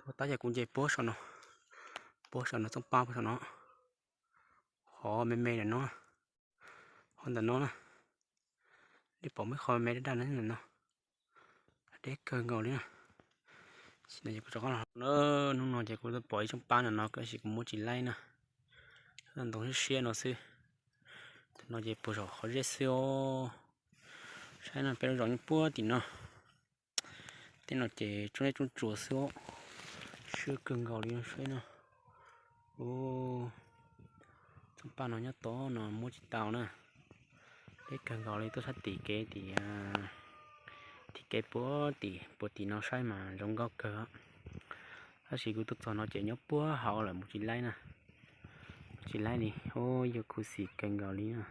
Puag ta ces kuv nce puag saum no, puag saum no txooj paj puag saum no, qhov me me ntawm no, qhov ntawm no na, nej pom muaj qhov me me daj daj ntawm no, deb kawg nkaus li na. Hnub no ces kuv pom ib tsooj paj ntawm no tab sis kuv muab tsis laib na, ntoo siab siab no xwb. Tus no ces puag saum qhov zeb xwb os. Saib no peb lub zos nyob puag tim no. Tej no ces tsooj zeb tsooj tsuas xwb os. Siab kawg nkaus li no saib no. Tsooj paj no nyob tod no muab tsis tau na. Deb kawg nkaus li tuaj sab tim kev tim, tim kev puag tim puag tim no saib mas zoo nkauj kawg. Tab sis kuv tuaj txog no ces nyob puag hauv lawm mus tsis laib na. Mus tsis laib li, yog khuv xim kawg nkaus li na.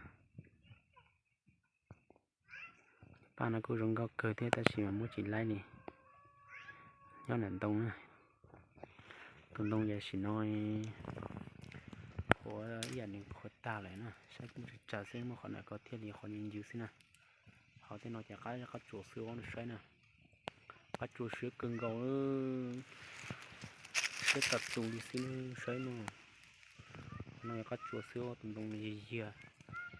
Paj no kuj zoo nkauj kawg thiab tab sis mas muab tsis laib li. Nyob ntawm ntoo na. Tus ntoo tam sim no qhuav ib yam nws qhuav tag lawm na, saib kuj tsaws tsaws xwb, muaj qhov ntawm ko thiaj li qhov ncw ncw xwb na. Hauv tej no ces qab qab tsuas xwb os, saib na. Qab tsuas siab kawg nkaus, siab tas tus li xwb na, saib no. Qhov no yog qab tsuas xwb os, tus ntoo nws yog yiag,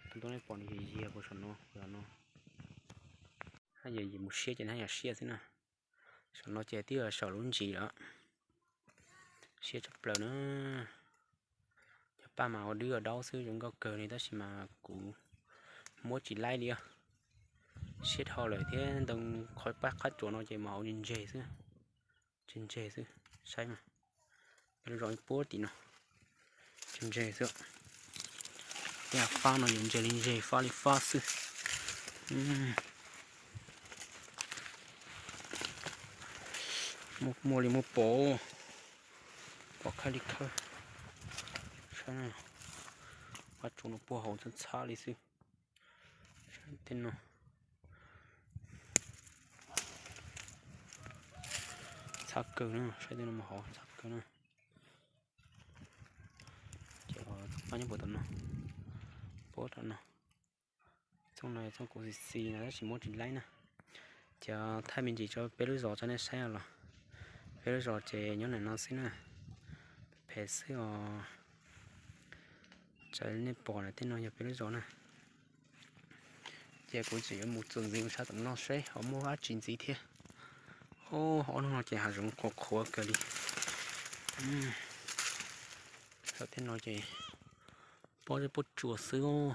tus ntoo nej pom nws yog yiag puag saum no, no. Yog yus mus siab ces nws yog siab xwb na. Saum no ces twb yog saum lub ntsis lawm. Siab tshaj plaws na. Cov paj mas ua dub ua daub xwb zoo nkauj kawg li tab sis mas kuv muab tsis laib li os. Siab dhau lawm thiab ntoo qhov paj qab tsuas no ces mas hauv ntseg ntseg xwb. Ntseg ntseg xwb, saib mas. Peb lub zos puag tim no. Ntseg ntseg xwb. Tej fab no yuav ntseg li ntseg fab li fab xwb. Muaj li muaj pom, pom khawb li khawb. Saib, qab tsuas no puag hauv txhab txhab li xwb. Saib tej no, txhab kawg na, saib tej no mus hauv txhab kawg na. Ces txooj paj nyob puag tom no, puag tom no. Txooj no yog txooj kuv xis xis no tab sis muab tsis laib na. Ces thaij me ntsis rau peb lub zos tso nej saib los. Peb lub zos ces nyob ntawm no xwb na. Phem xwb os. Tsam nej pom na, tej no yog peb lub zos na. Ces kuv tseem yuav mus txuas ntxiv mus sab tom no seb ho muaj dab tsi ntxiv thiab. Ob hnub no ces hav zoov qhuav qhuav kawg li. Tej no ces pob zeb pob tsuas xwb.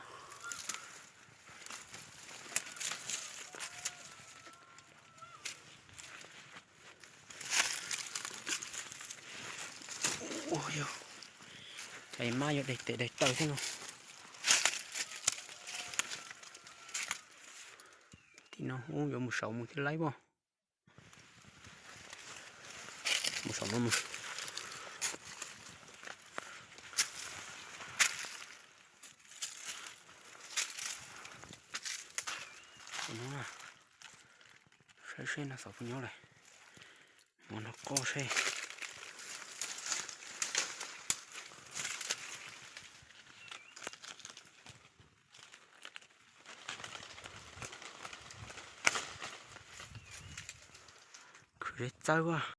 Cas mab yuav daig tes daig taw xwb no. Tim no yuav mus saum mus thiab laib pob. Mus saum no mus. Saib seb no xav puas nyob lawm. Mus nrog qoj seb. Khwv zeb txawb.